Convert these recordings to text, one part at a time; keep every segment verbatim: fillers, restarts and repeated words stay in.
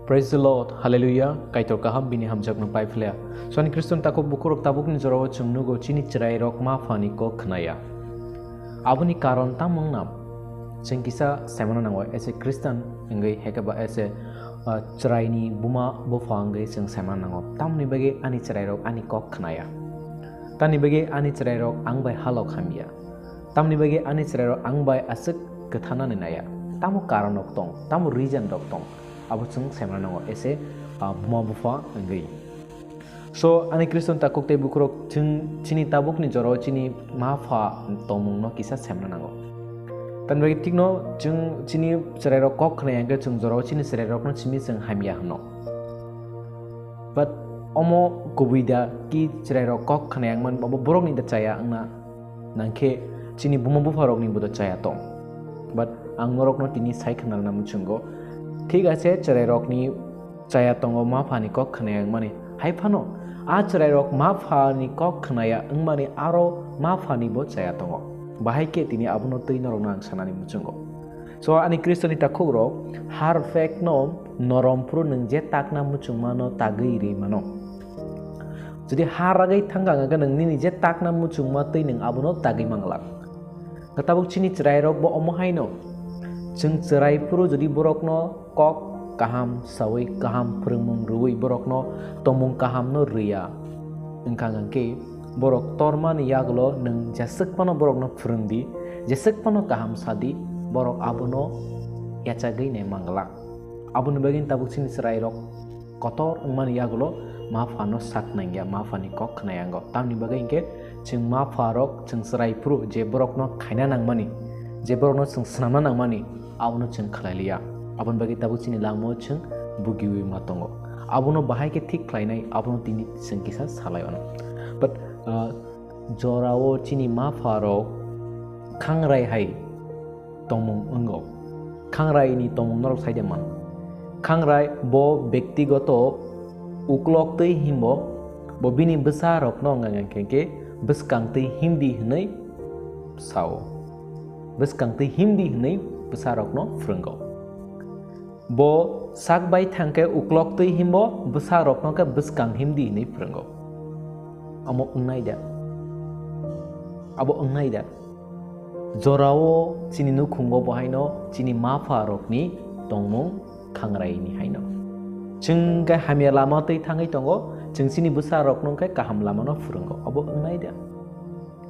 Praise the Lord, Hallelujah, Kaitor kaham bini hamjakno paiphlaya. Swani Khriston takhuk bukhurok tabukni jorao chwng nugo chini chwrairok ma phani kok khnaya. Aboni karon tamo wngna? Chwng kisa saimano nango, as a Christian wngwi hekeba as a, uh, chwraini buma bupha wngwi chwng saimano nango. Tamoni bagwi ani chwrairok ani kok khnaya? Tamni bagwi ani chwrairok ang bai halok hamya? Tamni bagwi ani chwrairok ang bai aswk kwthanani naya? Tamo karonrok tong, tamo reason rok tong? Abo chwng semna nango, ese, ah, buma bupha wngwi. So, ani Khriston takhuk tei bukhurok chwng chini tabukni jorao chini ma pha tongmungno kisa semna nango. Tamni bagwi tikno chwng chini chwrairok kok khnai hwnkhe chwng jorao chini chwrairokno simi chwng hamya hwno. But omo kubui da ki chwrairok kok khnai wngmani abo borokni da chaya wngna nangkhe chini buma bupharokni bo da chaya tong. But ang norokno tini sai khna rwna muchungo. Thik ase, chwrairokni chaya tongo ma phani kok khnaya wngmani. Hai phano a chwrairok ma phani kok khnaya wngmani aro ma phani bo chaya tongo. Bahai khe tini abono twi norokno ang sanani muchungo. So, ani Khristoni takhukrok, har phekno norom phuru nwng je takna muchungmano tagwi rwi mano. Jodi har ragwi thangkha hwnkhe nwng nini je takna muchungma twi nwng abono tagwi manglak. Khe tabuk chini chwrairokbo omo haino. Chwng chwrai phuru jodi borokno kok kaham saui, kaham phwrwngmung rwui borokno tongmung kahamno rwya wngkha hwnkhe, borok tormani yagulo nwng jeswk phano borokno phwrwng di, jeswk phano kaham sa di, borok abono yachagwi nai manglak. Aboni bagwi tabuk chini chwrairok kotor wngmani yagulo ma phano sak nangya, ma phani kok khnai ango. Tamni bagwi hinkhe chwng ma pharok chwng chwrai phuru je borokno khaina nangmani, je borokno chwng swnamna nangmani, abono chwng khlai liya. Aboni bagwi tabuk chini langmao chwng bugiwi ma tongo. Abono bahai khe thik khlainai, abono tini chwng kisa salai ono. But, uh, jorao chini ma pharok khangrai hai tongmung wngo. Khangrai ni tongmung norok sai de man. Khangrai bo bektigoto uklok twi himbo, bo bini bwsa rokno wngkha hwnkhe bwskang twi himdi hwnwi sao. Bwskang twi himdi hwnwi bwsa rokno phwrwngo. Bo sak bai thangkhe uklok twi himbo, bwsa rokno khe bwskang himdi hwnwi phwrwngo. Amo wngnai da? Abo wngnai da? Jorao chini nukhungo bo haino chini ma pha rokni tongmung khangrai ni haino. Chwng khe hamya lama twi thangwi tongo, chwng chini bwsa rokno khe kaham lamano phwrwngo. Abo wngnai da?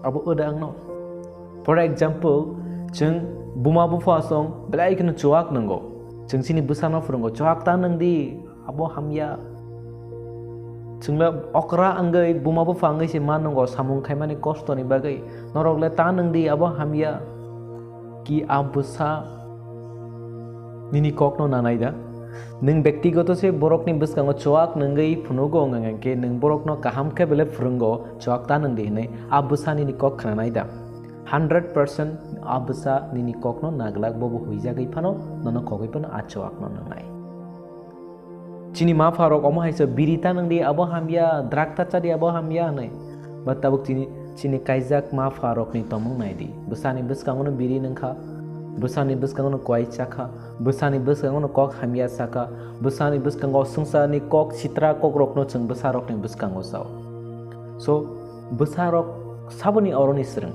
Abo wda wngno. For example, chwng buma bupha song belai kheno chuak nwngo. Chwng chini bwsano phwrwngo, "Chuak ta nwng di, abo hamya." Chwngno okra wngwi buma bupha wngwi se ma nwngo samung khaimani kostoni bagwi. Norokle ta nwng di, abo hamya. Ki a bwsa nini kokno nanai da? Nwng bektigoto se borokni bwskango chuak nwngwi phunugo, wngkha hwnkhe nwng borokno kaham khe belai phwrwngo, chuak ta nwng di hwnwi, a bwsa nini kok khnanai da? Hundred percent a bwsa nini kokno naglak, bobo huijagwi phano, nono khogwi phano a chuakno nwngnai. Chini ma pha rok omo hai se, "Biri ta nwng di, abo hamya, drug ta cha di, abo hamya," hwnwi. Ba tabuk chini, chini kaijak ma pha rokni tongmung nai di. Bwsani bwskango no biri nwng kha, bwsani bwskango no kwai cha kha, bwsani bwskango no kok hamya sa kha, bwsani bwskango swngcharni kok sitra kok rokno chwng bwsa rokni bwskango sao. So, bwsa rok saboni oroni swrwng.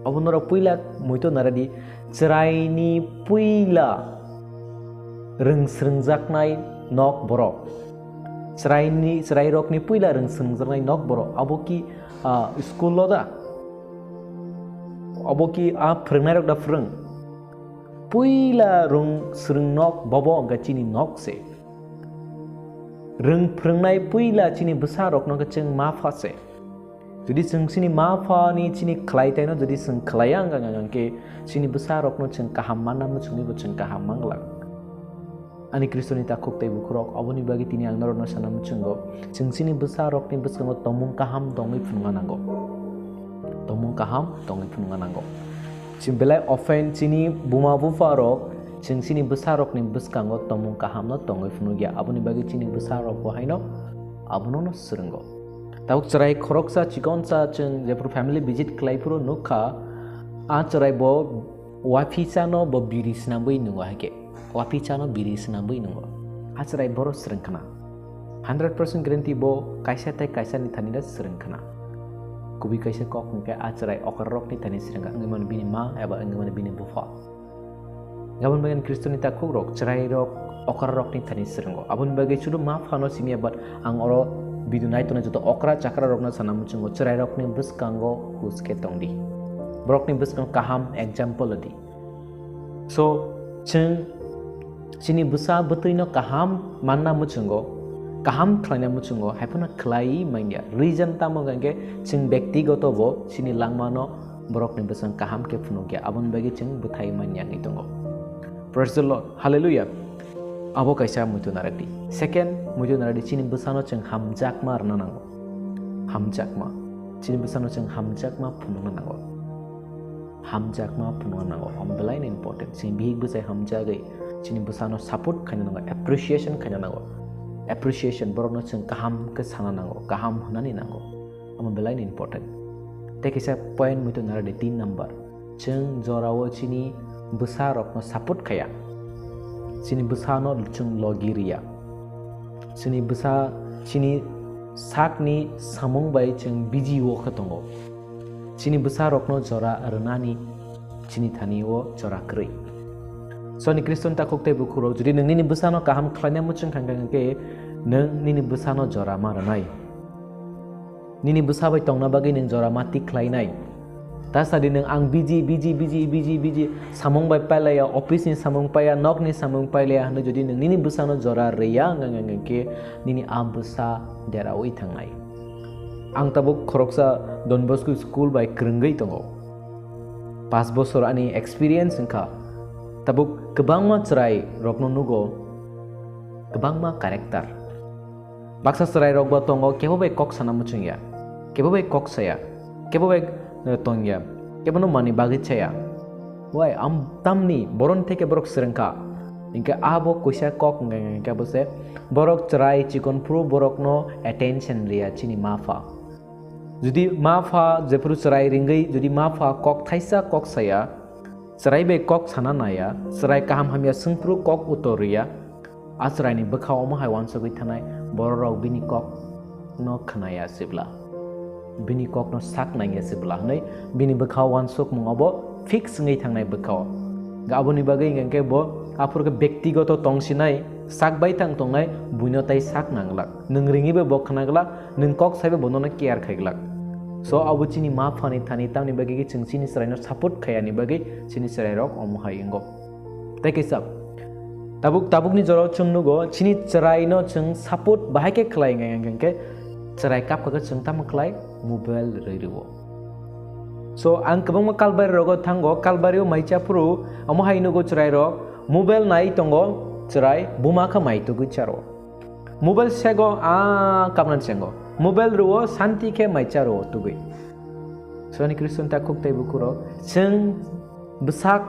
Obo norok puila muito naradi, chwraini puila rwng swrwngjaknai nok borok. Chwraini, chwrairokni puila rwng swrwngjaknai nok borok. Abo ki, ah, school o da? Abo ki a phwrwngnairok da phwrwng? Puila rwng swrwng nok bobo wngkha chini nok se. Rwng phwrwngnai puila chini bwsa rokno khe chwng ma pha se. Jodi chwng chini ma phani chini khlai taino jodi chwng khlaiya wngkha hwnkhe chini bwsa rokno chwng kaham manna muchungwi bo chwng kaham manglak. Ani Khristoni takhuk tei bukhurok, oboni bagwi tini ang norokno sana muchungo, chwng chini bwsa rokni bwskango tongmung kaham tongwi phunukna nango. Tongmung kaham tongwi phunukna nango. Chwng belai often chini buma bupha rok chwng chini bwsa rokni bwskango tongmung kahamno tongwi phunukya. Aboni bagwi chini bwsa rok bo haino abono no swrwngo. Tabuk chwrai khoroksa chikonsa chwng jephru family visit khlai phuru nukha, a chwrai bo waphisa no bo biri swnamwi nungo hai khe. Waphisa no biri swnamwi nungo. A chwrai boro swrwng khna. Hundred percent guarantee bo kaisa tei kaisa ni thani da swrwng khna. Kubui kaisa kok hwnkhe a chwrai okra rokni thani swrwng kha, wngwi mano bini ma eba wngwi mano bini bupha. Aboni bagwi Khristoni takhuk rok chwrai rok okra rokni thani swrwngo. Aboni bagwi sudu ma phano simi eba ang oro video naitongnai joto okra chakra rokno sana muchungo, chwrai rokni bwskango huske tongdi. Borokni bwskango kaham example di. So, chwng chini bwsa bwtwino kaham manna muchungo, kaham khlaina muchungo, haiphano khlaiwi manya. Reason tamo hwnkhe chwng byaktigoto bo chini langmano borokni bwsang kaham khe phunukya. Aboni bagwi chwng bwthai manya wngwi tongo. Praise the Lord. Hallelujah. Abo kaisa muitu narakdi. Second, muitu narakdi chini bwsano chwng hamjakma rwna nango. Hamjakma. Chini bwsano chwng hamjakma phunukna nango. Hamjakma phunukna nango. Omo belaino important. Chini bihik bwsai hamjagwi chini bwsano support khaina nango, appreciation khaina nango. Appreciation, borokno chwng kaham khe sana nango, kaham hwnani nango. Omo belaino important. Tei kaisa point muitu naradi tin number. Chwng jorao chini bwsa rokno support khaya. Chini bwsano chwng logi riya. Chini bwsa, chini sakni samung bai chwng busy o khe tongo. Chini bwsa rokno jora rwnani chini thani o jora kwrwi. Soni Khriston takhuk tei bukhuk rok, jodi nwng nini bwsano kaham khlaina muchung kha, hwnkhe nwng nini bwsano jora ma rwnai. Nini bwsa bai tongna bagwi nwng jora ma tik khlainai. Ta sadi nwng ang busy, busy, busy, busy, busy, samung bai pailaya, office ni samung paiya, nok ni samung pailaya hwnwi jodi nwng nini bwsano jora rwya wngkha, hwnkhe nini a bwsa deraui thangnai. Ang tabuk khoroksa Don Bosco school bai kwrwngwi tongo. Paanch bosor ani experience wngkha. Tabuk kwbangma chwrai rokno nugo, kwbangma character. Baksa chwrai rok bo tongo, kebo bai kok sana muchungya, kebo bai kok saya, kebo bai, eh, tongya, kebo no mani bagwi chaya. Wai, am tamni boron theke borok swrwngkha. Hingke abo kuisa kok hingke, hingke bo se borok chwrai chikon phuru borokno attention riya chini ma pha. Jodi ma pha jephuru chwrai ringwi, jodi ma pha kok thaisa kok saya, chwrai bai kok sana naya, chwrai kaham hamya swngphuru kok utor riya, a chwraini bwkha omo hai uansugwi thanai, bororok bini kok no khwnaya sibla, bini kok no sak nangya sibla hwnwi bini bwkha uansukmung obo fix wngwi thangnai bwkha o. Aboni bagwi hingke bo aphuru khe byaktigoto tongsinai, sak bai thang tongnai, buino tai sak nanglak, nwng ringwi bai bo khwnaglak, nwng kok saibo bono no care khaiglak. So abo chini ma phani thani tamni bagwi khe chwng chini chwraino support khayani bagwi chini chwrairok omo hai wngo. Tei kaisa tabuk, tabukni jorao chwng nugo chini chwraino chwng support bahai khe khlai wngkha, hingkhe chwrai kapkha khe chwng tamo khlai mobile rwi rwo. So ang kwbangma kalbari rogo thango, kalbari o mai cha phuru omo hai nugo chwrairok mobile nai tongo, chwrai buma khe mai tugwi charo. Mobile sego, a kapnani sengo. Mobile rwo, santi khe mai cha rwo tugwi. Soni Khriston takhuk tei bukhurok, chwng bwsak,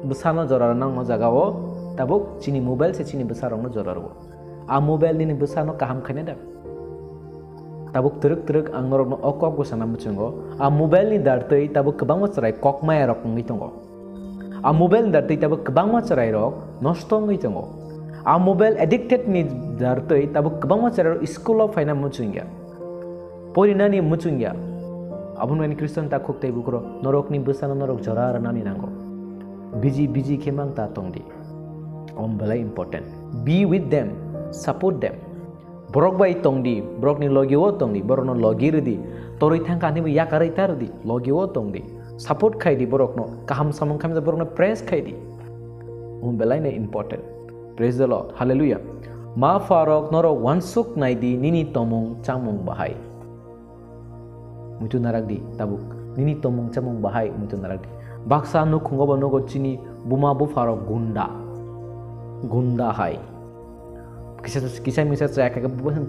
bwsano jora rwnang o jaga o, tabuk chini mobile se chini bwsarokno jora rwo. A mobile nini bwsano kaham khaina da? Tabuk twrwk twrwk ang norokno o kok bwsana muchungo. A mobile ni dartwi tabuk kwbangma chwrai kok maya rok wngwi tongo. A mobile ni dartwi tabuk kwbangma chwrairok nosto wngwi tongo. A mobile addicted ni dartwi tabuk kwbangma chwrairok school o phaina muchungya, porinani muchungya. Aboni bagwi Khriston takhuk tei bukhurok norokni bwsano norok jora rwnani nango. Busy, busy khe mang ta tongdi. Om belai important. Be with them, support them. Borok bai tongdi, borokni logi o tongdi, borokno logi rwdi, torwi thangkha hinwi yakarwi ta rwdi, logi o tongdi, support khaidi borokno, kaham samung khamjak borokno praise khaidi. Omo belaino important. Praise the Lord. Hallelujah. Ma pha rok norok uansuk naidi nini tomung chamung bahai. Muitu narakdi tabuk. Nini tomung chamung bahai muitu narakdi. Baksa nukhungo bo nogo chini buma bupha rok gunda. Gunda hai. Kisa, kisa misa chaya khe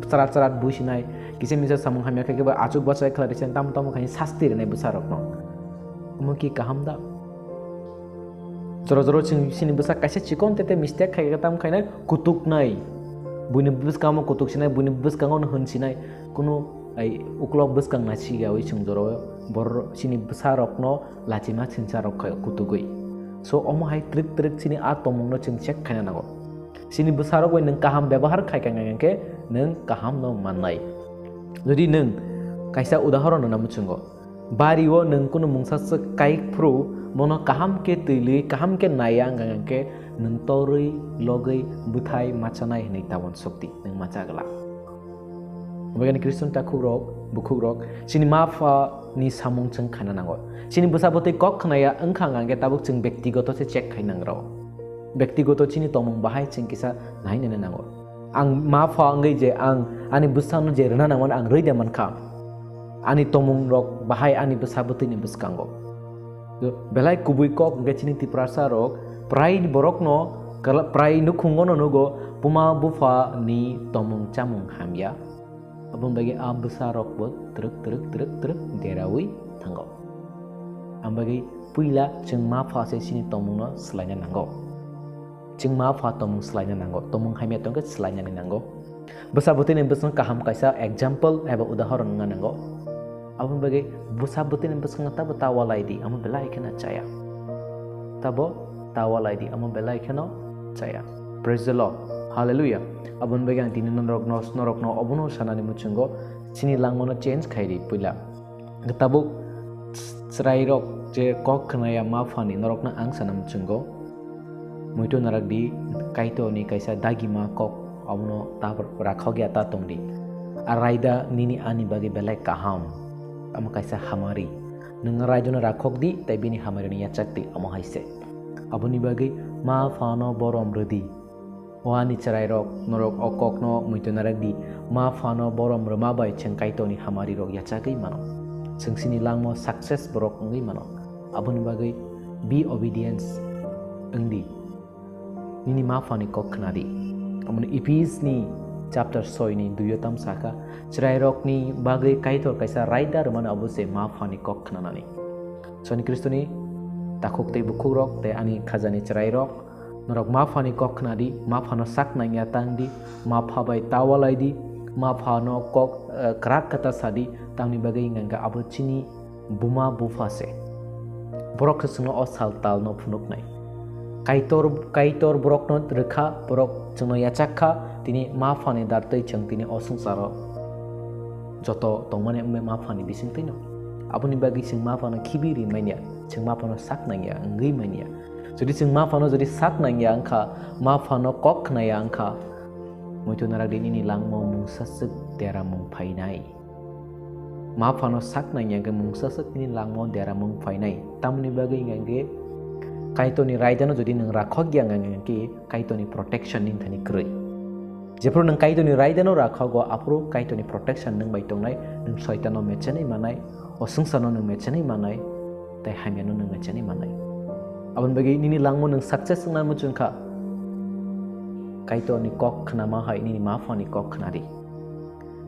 chara chara bui sinai, kisa misa samung hamya khe achuk bachai khlai rwsai tamo tamo khaini sasti rwnai bwsa rokno. Omo ki kaham da? Jora jora chini bwsa kaisa chikon tete mistake khai khe tamo khainai kutuknai. Buini bwskango kutuk sinai, buini bwskango hwn sinai. Kunu ai uklok bwskang na sigawi chwng jora bor chini bwsa rokno lachima sinsa rok khai kutugwi. So omo hai twrwk twrwk chini a tomungno chwng check khaina nango. Chini bwsarok bai nwng kaham bebohar khai kha hwnkhe nwng kaham no mannai. Jodi nwng kaisa udahoron rwna muchungo, bari o nwng kunu mungsa swk kaiphuru bono kaham khe twilwi kaham khe naiya wngkha hwnkhe nwng torwi logwi bwthai machanai hwnwi tabon sokdi nwng machagwla. Omo Khristan takhuk rok, bukhuk rok, chini ma pha ni samung chwng khaina nango. Chini bwsa bwtwi kok khnaya wngkha hwnkhe tabuk chwng bektigoto se check khai nangrao. Bektigoto chini tongmung bahai chwng kisa nai nai nango. Ang ma pha wngwi je ang ani bwsano je rwna nangmani ang rwi de mankha. Ani tongmung rok bahai ani bwsa bwtwi ni bwskango. Belai kubui kok hwnkhe chini Tiprasa rok prai borokno kala-, prai nukhungo no nugo buma bupha ni tongmung chamung hamya. Aboni bagwi a bwsa rok bo twrwk twrwk twrwk twrwk deraui thango. Aboni bagwi puila chwng ma pha se chini tongmung no swlaina nango. Chwng ma pha tongmung swlaina nango, tongmung hamya tongkhe swlainani nango. Bwsa bwtwini bwskango kaham kaisa example eba udahoron wngna nango. Aboni bagwi bwsa bwtwini bwskango tabo ta walai di, amo belai kheno chaya. Tabo ta walai di, amo belai kheno chaya. Praise the Lord. Hallelujah. Aboni bagwi ang tini norokno, norokno obono sanani muchungo, chini langmano change khai di puila. Tabuk chwrairok je kok khnaya ma phani norokno ang sana muchungo. Muitu narak di, Kaitorni kaisa dagima kok abono ta rakhokya ta tongdi. A raida nini ani bagwi belai kaham. Amo kaisa hamari. Nwng raidano rakhok di, tei bini hamarino yachak di, amo hai se. Aboni bagwi ma phano borom rwdi. O ani chwrairok, norok o kokno muitu narak di, ma phano borom rwma bai chwng Kaitorni hamari rok yachagwi mano. Chwng chini langmao success borok wngwi mano. Aboni bagwi be obedience wngdi. Nini ma phani kok khnadi. Aboni Ephesni chapter soi ni dui o tam saka, chwrairokni bagwi Kaitor kaisa raida rwmani abo se ma phani kok khnanani. Soni Kristoni takhuk tei bukhukrok tei ani khajani chwrairok, norok ma phani kok khnadi, ma phano sak nangya tangdi, ma pha bai ta walai di, ma phano kok, eh, kwrak kata sadi, tamni bagwi hwnkha abo chini buma bupha se. Borok khe chwngno o sal talno phunuknai. Kaitor, Kaitor borokno rwkha, borok chwngno yachak kha, tini ma phani dartwi chwng tini o swngcharo joto tongmani wngwi ma phani bisingtwino. Aboni bagwi chwng ma phano khibi ri manya, chwng ma phano sak nangya wngwi manya. Jodi chwng ma phano jodi sak nangya wngkha, ma phano kok khnaya wngkha, muitu narak di nini langmao mungsa swk deramung phainai. Ma phano sak nangya hwnkhe mungsa swk nini langmao deramung phainai. Tamoni bagwi hwnkha hwnkhe Kaitorni raidano jodi nwng rakhokya hwnkha hwnkhe Kaitorni protection nini thani kwrwi. Jephuru nwng Kaitorni raidano rakhogo, aphuru Kaitorni protection nwng bai tongnai, nwng soitano mechenwi manai, o swngcharno nwng mechenwi manai, tei hamyano nwng mechenwi manai. Aboni bagwi nini langmao nwng success wngna muchungkha, Kaitorni kok khnama hai nini ma phani kok khnadi.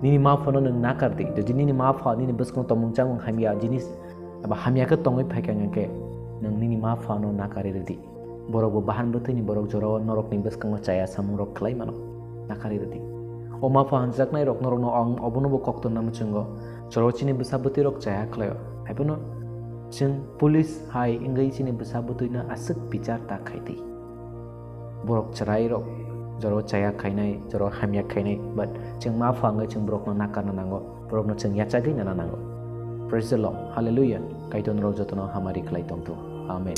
Nini ma phano nwng nakar di. Jodi nini ma pha nini bwskango tongmung chamung hamya jinis eba hamya khe tongwi phaikha hwnkhe nwng nini ma phano nakari rwdi. Borok bo bahan bwthwini borok jorao norokni bwskango chaya samungrok khlai mano. Nakari rwdi. O ma pha hamjaknairok norokno ang obono bo kok tonna muchungo. Jorao chini bwsa bwtwirok chaya khlaio. Haiphano chwng police hai wngwi chini bwsa bwtwino aswk bichar ta khaidi. Borok chwrairok jorao chaya khainai, jorao hamya khainai, but chwng ma pha wngwi chwng borokno nakarna nango, borokno chwng yachagwi nana nango. Praise the Lord. Hallelujah. Kaitor norok jotono hamari khlai tongthung. Amen.